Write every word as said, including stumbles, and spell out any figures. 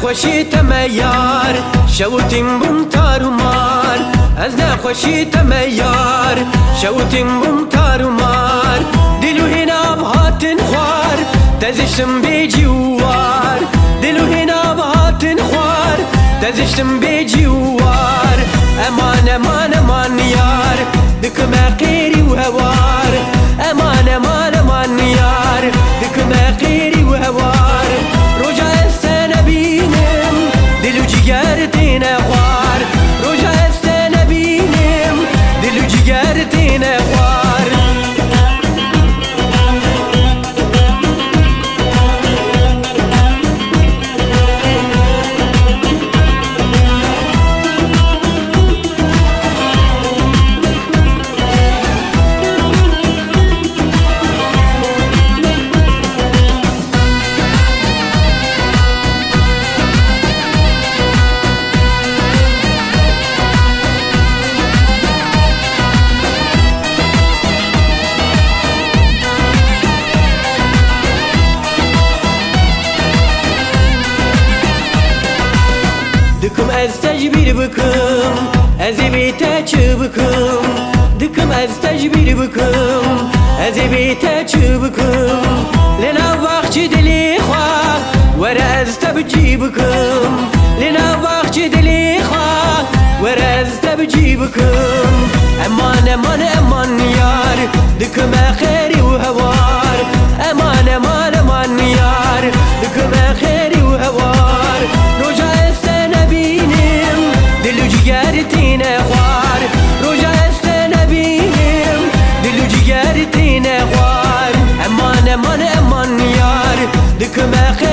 Xweşî te me yar, şewitîm bûm tar û mar. Ez ne xweşî te me yar, şewitîm bûm tar û mar. Dil û hênav hatin xwar, te ziştim bê cî û war. Dil û hênav hatin xwar, te ziştim bê cî û war. Eman, eman, eman yar, dikime qêrî û hewar. Eman, eman, eman yar, dikime qêrî û hewar. Roja ez te nebînim, dil û ciger têne xwar. Roja ez te nebînim, dil û ciger têne xwar. Dikim ez te ji bîr bikim, ez ê bê te çi bikim? Dikim ez te ji bîr bikim, ez ê bê te çi bikim? Lê nav baxçî dilê xwe, were ez te bi cî bikim. Lê nav baxçî dilê xwe, were ez te bi cî bikim. Eman, eman, eman yar, dikime qêrî û hewar. Eman, eman, eman yar, dikime qêrî û hewar. Roja ez te nebînim, dil û ciger têne xwar. Roja ez te nebînim, dil û ciger têne xwar. Eman, eman, eman yar, dikime qêrî